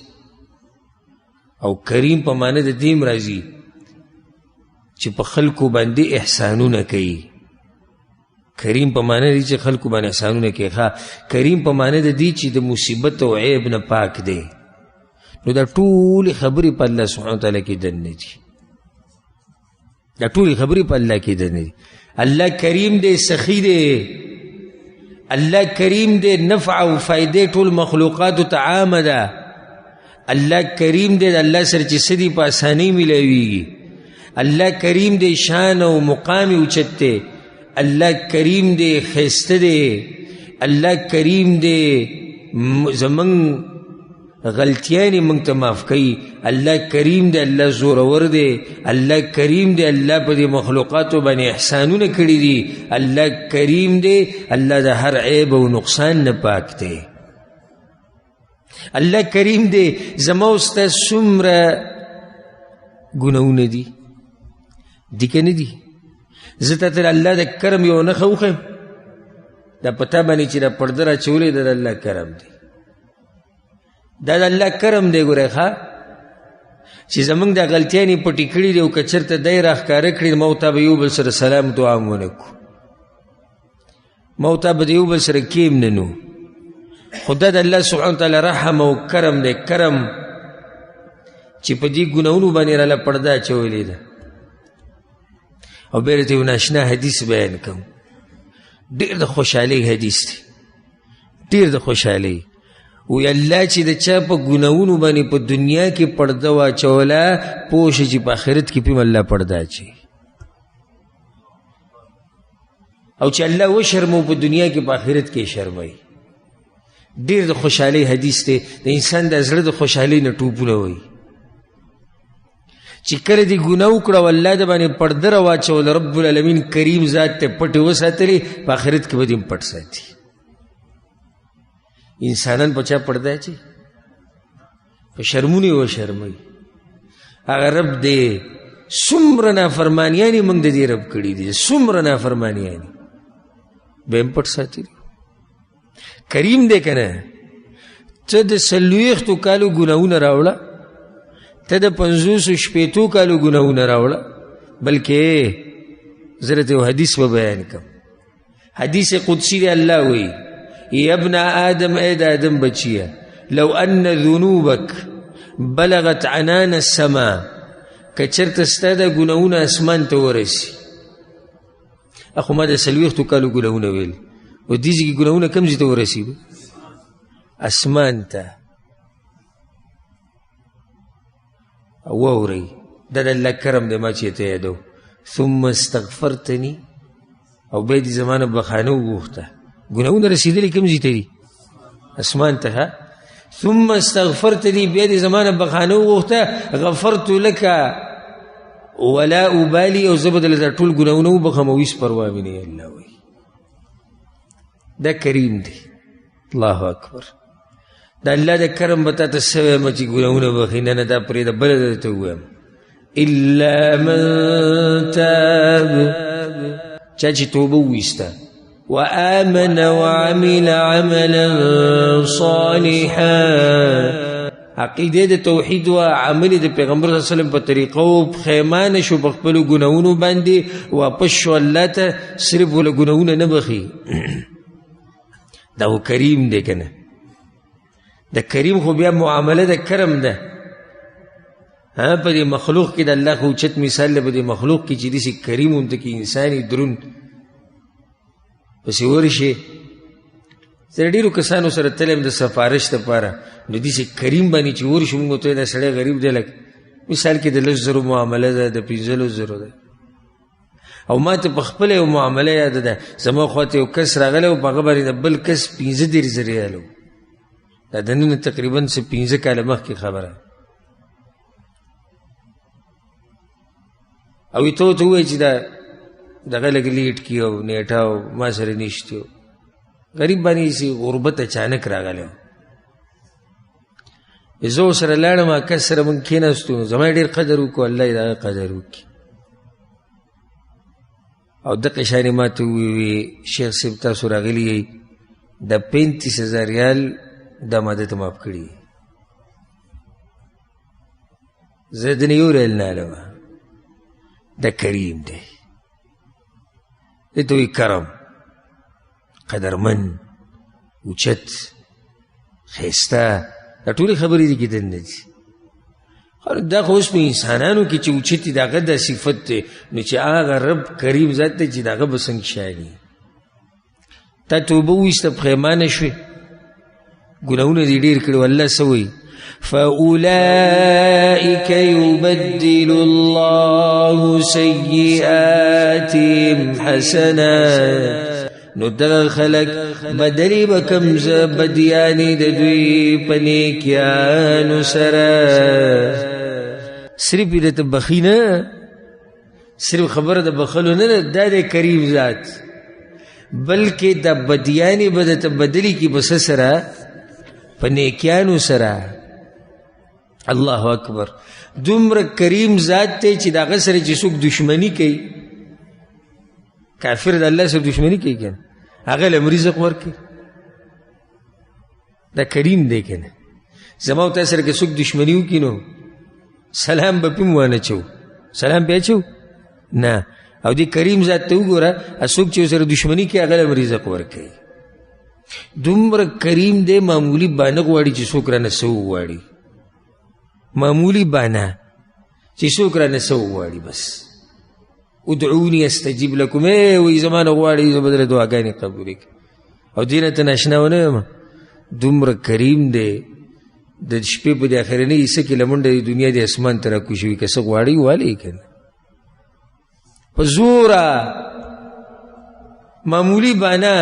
او کریم په معنی د دې هم راځي چې په خلکو باندې احسانونه کوي. کریم په معنی دی چې خلکو باندې احسانونه کوي. ښه، کریم په معنی د دې چې د مصیبت او عیب نه پاک دی. نو دا ټولې خبرې په الله سبحانه وتعالی کې دننه دي، دا ټولې خبرې په الله کې دننه دي. الله کریم دی، سخي دی، الله کریم دی، نفع او فایدې ټول مخلوقاتو ته عامه ده. الله کریم دی، د الله سره چې څه دي په اسانۍ میلاویږي. الله کریم دی، شان او مقام یې اوچت دی. الله کریم دی، ښایسته دی، الله کریم دی، زمونږ غلطیانې موږ ته معاف کوي. الله کریم دی، الله زورور دی، الله کریم دی، الله په دې مخلوقاتو باندې احسانونه کړي دي. الله کریم دی، الله د هر عیب او نقصان نه پاک دی. الله کریم دی. زما او ستا څومره ګناهونه دي، دي که نه دي؟ زه تا ته د الله د کرم یوه نښه وښیم. دا په تا باندې چې دا پرده راچولې ده، د الله کرم دی، دا د الله کرم دی. ګورې ښه چې زمونږ دا غلطیانې پټې کړي دي، او که چېرته دی راښکاره کړي، ما او تا به یو بل سره سلام دعا هم ونه کړو، ما او تا به د یو بل سره کېم نه نو. خو دا د الله سبحانه وتعالی رحم او کرم دی، کرم چې په دې ګناهونو باندې راله پرده اچولې ده. او بیا درته یو ناشنا حدیث بیان کوم، ډېر د خوشحالۍ حدیث دی، ډېر د خوشحالۍ. وی الله چې د چا په ګناهونو باندې په دنیا کې پرده واچوله، پوه شه چې په آخرت کې پرې الله پرده اچوي. او چې الله وشرمو په دنیا کې، په آخرت کې شرموي. ډېر د خوشحالۍ حدیث دی، د انسان د زړه د خوشحالۍ نه ټوپونه وایي. چې کله دې ګناه وکړه او الله د باندې پرده راواچوله، رب العالمین کریم ذات ته پټې وساتلې، په آخرت کې به دې هم پټ ساتي. انسانان په چا پرده اچوي؟ په شرمونو یې وشرموي. هغه رب دی څومره نافرمانیانې موږ د دې رب کړي دي، څومره نافرمانیانې به یې هم پټ ساتلي. کریم دی که نه؟ ته د 40 کالو ګناهونه راوړه، ته د 50 شپېتو کالو ګناهونه راوړه، بلکې زه درته یو حدیث به بیان کړم. حدیث قدسي دی، الله وایي یا ابن آدم، ای د آدم بچیه، لو ان ذنوبک بلغت عنان السما، که چېرته ستا دا ګناهونه اسمان ته ورسي. اخو ما د 40 کالو ګناهونه ویل، او دې ځای کې ګناهونه کوم ځای ته ورسېږي؟ اسمان ته. واورئ، دا د الله کرم دی ما چې ته یادو. ثم استغفرتني، او بیا دې زما نه بخښنه وغوښته. ګناهونه رسېدلي کوم ځای ته دي؟ اسمان ته. ها، ثم استغفرتني، بیا دې زما نه بخښنه وغوښته، غفرت لک ولا ابالي، او زه به درله دا ټول ګناهونه وبخښم او هېڅ پروا مې نه وي. الله وایي دا کریم دی. الله اکبر. د الله د کرم به تا ته څه وایم چې ګناهونه بخښي؟ نه نه، دا پرېږده، بله درته ووایم. الا من تاب، چا چې توبه وویسته، وآمن وعمل عملا صالحا، عقیده د توحید و عمل د پیغمبر صلی الله علیه وسلم په طریقه و، پښیمانه شو په خپلو ګناهونو باندې، واپس شو الله ته، صرف وله ګناهونه نه بخښي. دا خو کریم دی که نه؟ د کریم خو بیا معامله د کرم ده. ها، په دې مخلوق کې د الله خو اوچت مثال دی، په دې مخلوق کې چې داسې کریم هم ته کې انسان یې درون پسې ورشي. زه ډېرو کسانو سره تللی یم د سفارش دپاره، نو داسې کریم باندې چې ورشو، موږ ورته وایو دا سړی غریب دی، لکه مثال کې د 10 زرو معامله ده، د 15 زرو ده. او ما ته په خپله یو معامله یاده ده، زما خواته یو کس راغلی و، په هغه باندې د بل کس 35 زره ریاله و. دا د نن تقریباً څه 5 کاله مخکې خبره. او ته ورته ووایې چې دا دغه لږ لیټ کړي او نیټه او ما سره نشته. غریب باندې چې غربت اچانک راغلی و. زه ورسره لاړم، هغه کس سره موږ کښېناستو، زما یې ډېر قدر وکړو، الله یې د هغه قدر وکړي. او دقه شان یې ما ته وویل، شیخ صاحب تاسو راغلي یئ، دا 35,000 ریال دا ما ده ته معاف کړي، زه د نه یو ریال نه الم. دا کریم دی، دې ته وایي کرم، قدرمن، اوچت، ښایسته. دا ټولې خبرې دي کې دننه دي. دا خو اوس په انسانانو کې چې اوچت دي د هغه دا صفت دی، نو چې هغه رب کریم ذات دی چې د هغه به څنګه شان وي. تا توبه وویسته، پښیمانه شوې، ګناهونه دې ډېر کړي، والله څه وایي؟ فأولئك يبدل الله سيئاتهم حسنات. نو دغه خلک بدلي به کوم بدیانې د دوی په نیکیانو سره. صرف یې درته بخي نه، صرف خبره د بخلو نه ده، دا دی کریم ذات، بلکې د بدیانې به درته بدلي کړي په څه سره؟ په نیکیانو سره. الله اکبر. دومره کریم ذات دی چې د هغه سره چې څوک دښمني کوي، کافر د الله سره دښمني کوي که نه، هغه له هم رزق ورکوي. دا کریم دی که نه. زما او تا سره که څوک دښمني وکړي نو سلام به پې هم وانه چوو، سلام پې اچوو نه. او دې کریم ذات ته وګوره، څوک چې ورسره دښمني کوي هغه له هم رزق ورکوي. دومره کریم دی، معمولي بانه غواړي چې څوک رانه څه وغواړي، معمولي بانه چې څوک رانه څه وغواړي، بس ادعوني استجیب لکم، ای وایي زما نه غواړي زه به درله دعاګانې قبولې کړم. او دې نه ته ناشنا ونه یم. دومره کریم دی، د شپې په دې اخرنۍ حصه کې له منډه د دنیا د اسمان ته راکوشوي، که څه غواړي والي که نه. په زوره معمولي بانه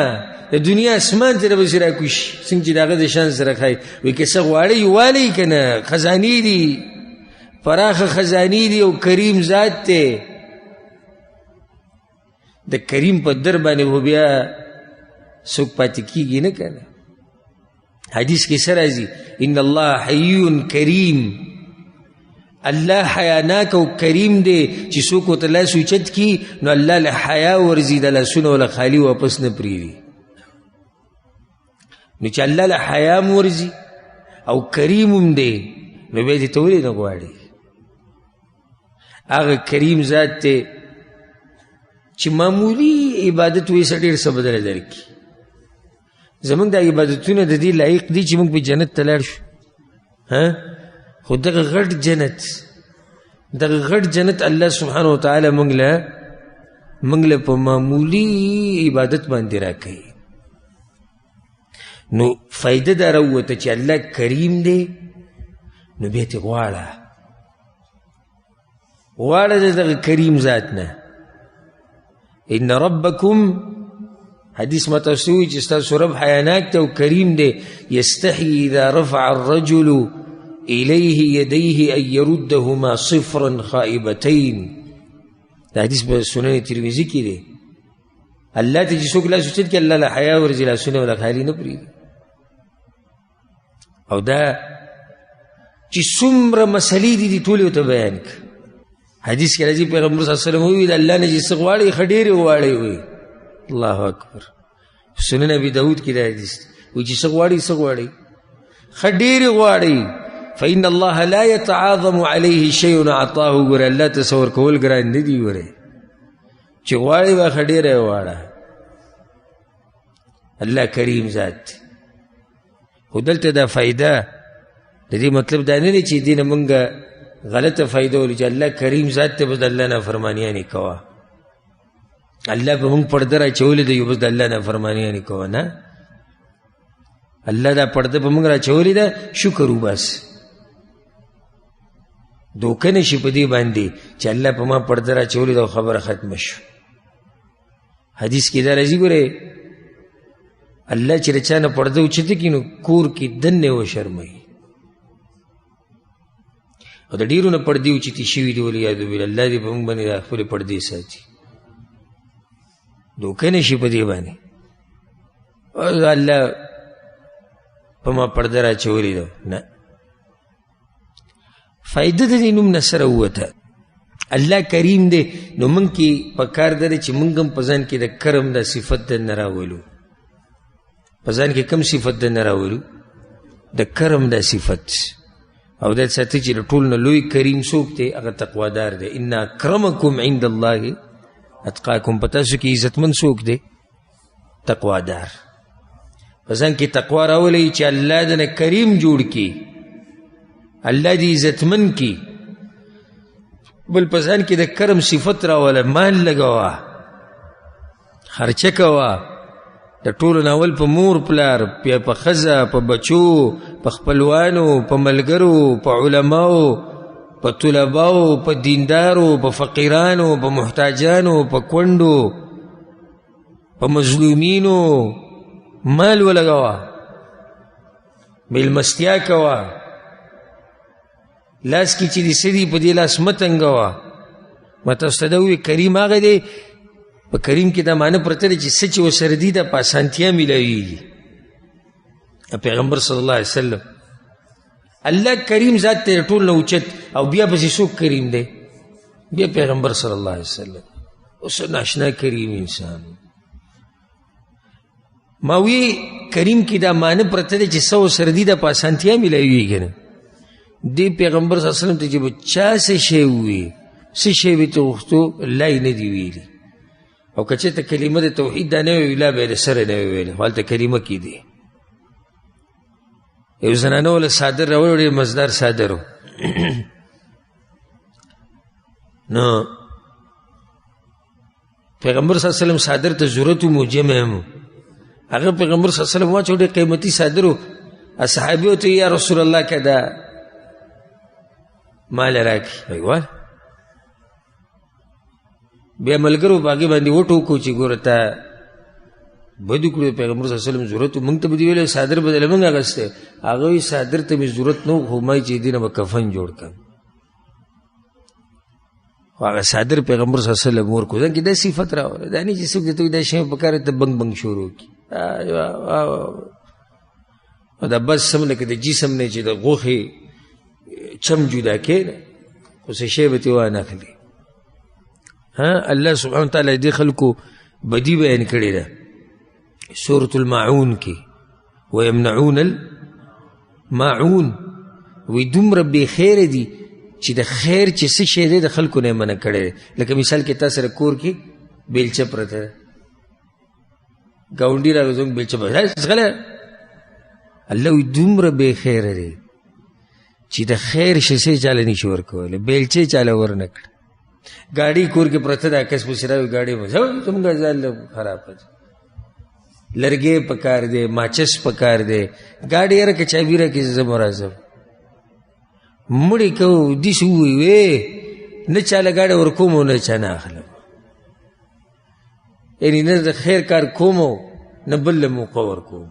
د دنیا اسمان ته به راکوشي، څنګه چې د هغه د شان سره ښایي. وایي که څه غواړي والي که نه، خزانې دي، پراخه خزانې دي او کریم ذات دی. د کریم په در باندې خو بیا څوک پاتې کېږي نه که نه. حدیث کې څه راځي؟ ان الله حی کریم، الله حیاناک او کریم دی چې څوک ورته لاس اوچت کړي نو الله له حیا ورځي، د لاسونو له خالي واپس نه پرېږدي. نو چې الله له حیا هم ورځي او کریم هم دی، نو بیا دې ته ولې نه غواړي؟ هغه کریم ذات دی چې معمولي عبادت وایي څه ډېر څه به درله درکړي. زموږ دا عبادتونه د دې لایق دي چې موږ په جنت ته لاړ شو، ها؟ خو دغه غټ جنت، دغه غټ جنت الله سبحانه وتعالی موږ له په معمولي عبادت باندې راکوي. نو فایده دا راووته چې الله کریم دی، نو بیا ترې غواړه، غواړه د دغه کریم ذات نه. ان ربکم، حدیث ما تاسو وویل چې ستاسو رب حیاناک دی او کریم دی، یستحیي اذا رفع الرجل الیه یدیه ان یردهما صفرا خائبتین. دا حدیث په سنن ترمذي کې دی. الله ته چې څوک لاس اوچت کړي الله له حیا ورځي، لاسونه ورله خالي نه پرېږدي. او دا چې څومره مسلې دي دي ټولې ورته بیان کړه. حدیث کې راځي پیغمبر صلی الله علیه وسلم وویل الله نه چې څه غواړي ښه ډېر یې وغواړئ. وایي الله اکبر. سنن ابي داود کې دا حدیث دی، وایي چې څه غواړي څه غواړي ښه ډېر یې غواړي. فإن الله لا يتعاظم عليه شيء أعطاه. ګوره الله ته څه ورکول ګران نه دي، ګوره چې غواړي به ښه ډېره یې وغواړه. الله کریم ذات دی. خو دلته دا فایده د دې مطلب دا نه دی چې دې نه مونږ غلطه فایده ولو چې الله کریم ذات ته بس د الله نافرمانیانې کوه، الله په مونږ پرده راچولې ده یو بس د الله نافرمانیانې کوه. نه، الله دا پرده په مونږ راچولې ده، شکر وباسه. دوکه نه شي په دې باندې چې الله په ما پرده راچولې ده او خبره ختمه شوه. حدیث کې دا راځي ګورې الله چې د چا نه پرده اوچته کړي نو کور کې دننه وشرموي. او د ډېرو نه پردې اوچتې شوي دي، والعیاذ بالله. الله دې په موږ باندې دا خپلې پردې ساتي. دوکه نه شي په دې باندې الله په ما پرده راچولې ده، نه. فایده د دې نوم نه سره ووته. الله کریم دی، نو موږ کې په کار ده چې موږ هم په ځان کې د کرم دا صفت دننه راولو. په ځان کې کوم صفت دننه راولو؟ د کرم دا صفت. او دا ساتي چې د ټول نه لوی کریم څوک دی؟ هغه تقوادار دی. ان اکرمکم عند الله اتقاکم. په تاسو کې عزتمن څوک دی؟ تقوادار. په ځان کې تقوا راولئ چې الله دنه کریم جوړ کړي، الله دې عزتمن کړي. بل په ځان کې د کرم صفت راوله، مال لګوه، خرچه کوه. د ټولو نه اول په مور پلار، بیا په ښځه، په بچو، په خپلوانو، په ملګرو، په علماو، په طلباو، په دیندارو، په فقیرانو، په محتاجانو، په کونډو، په مظلومینو مال ولګوه، میلمستیا کوه. لاس کې چې دې څه دي په دې لاس مه تنګوه. ما تاسو ته دا وویل کریم هغه دی، په کریم کې دا معنی پرته ده چې څه چې ورسره دي دا په اسانتیا میلاویږي. پیغمبر صلی الله علیه وسلم الله کریم ذات ته ټول نه اوچت، او بیا پسې څوک کریم دی؟ بیا پیغمبر صلی الله علیه وسلم. اوس ناشنا کریم انسان. ما وی کریم کې دا معنی پرته ده چې څه ورسره دي دا په اسانتیا میلاویږي نه. دې پیغمبر صلی الله علیه وسلم ته چې به چا څه شی ووي، څه شی به ته غوښتو، لا یې نه دی ویلي. او که چېرته کلمه د توحید دا نه وي، لا به یې له سره نه وي ویلې، خو هلته کلمه کې دی. یو زنانه وله څادر راوړی، ډېر مزدار څادر و. نو پیغمبر صلی الله علیه وسلم څادر ته ضرورت و، موجمه هم و. هغه پیغمبر صلی الله علیه وسلم واچو، ډېر قیمتي څادر و. صحابي ورته یا رسول الله که دا مال راکړي. وایي واله. بیا ملګرو په هغې باندې وټوکو چې ګوره تا بد وکړو، پیغمبر صلی الله علیه وسلم ضرورت و، موږ ته به دې ویلی څادر به دې له موږ اخیستی. هغه وایي څادر ته مې ضرورت نه و، خو ما چې دې نه به کفن جوړ کړم. خو هغه څادر پیغمبر صلی الله علیه وسلم ورکړو. ځان کې دا صفت راوړه، دا نه چې څوک درته وایي دا شی مې په کار دی، ته بنګ بنګ شروع کړي. او دا بس سم لکه د جسم نه چې د غوښې چم جدا کړې نه، خو څه شی به ترې وانه خلي. الله سبحانه وتعالی دې خلکو بدي بیان کړې ده سورة الماعون کې، ویمنعون الماعون. وایي دومره بې خیره دي چې د خیر چې څه شی دی د خلکو نه یې منع کړی دی. لکه مثال کې تا سره کور کې بیلچه پرته ده، ګاونډي راغی زموږ بیلچه پرته ده، ځغله. الله وایي دومره بې خیره دی چې د خیر شی چاله نشي ورکولی، بیلچې چاله ورنه کړه. ګاډي کور کې پرته ده، کس پسې راوي ګاډي مو زموږ ځان له خرابه ده، لرګی پکار دی، ماچس پکار دی، ګاډي یاره که چابي راکړي زه به راځم. مړی کوو داسې ووایي وې نه چاله ګاډی ورکوم او نه چا نه اخلم، یعنې نه د خیر کار کوم او نه بل له موقع ورکوم.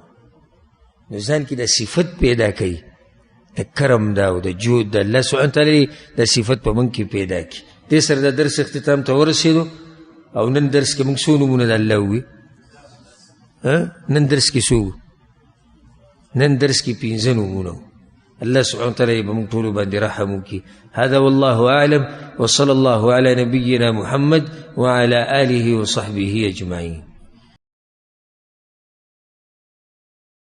نو ځان کې دا صفت پیدا کوي د کرم دا او د جود د الله سبحانه وتعالی دا صفت په موږ کې پیدا کړي. دې سره د درس اختتام ته ورسېدو. او نن درس کې موږ څو نومونه د الله ووي؟ نن درس کې څو؟ نن درس کې 5 نومونه. الله سبحانه وتعالى به موږ ټولو باندې رحم وکړي. هذا والله أعلم، وصلى الله على نبينا محمد وعلى آله وصحبه أجمعين.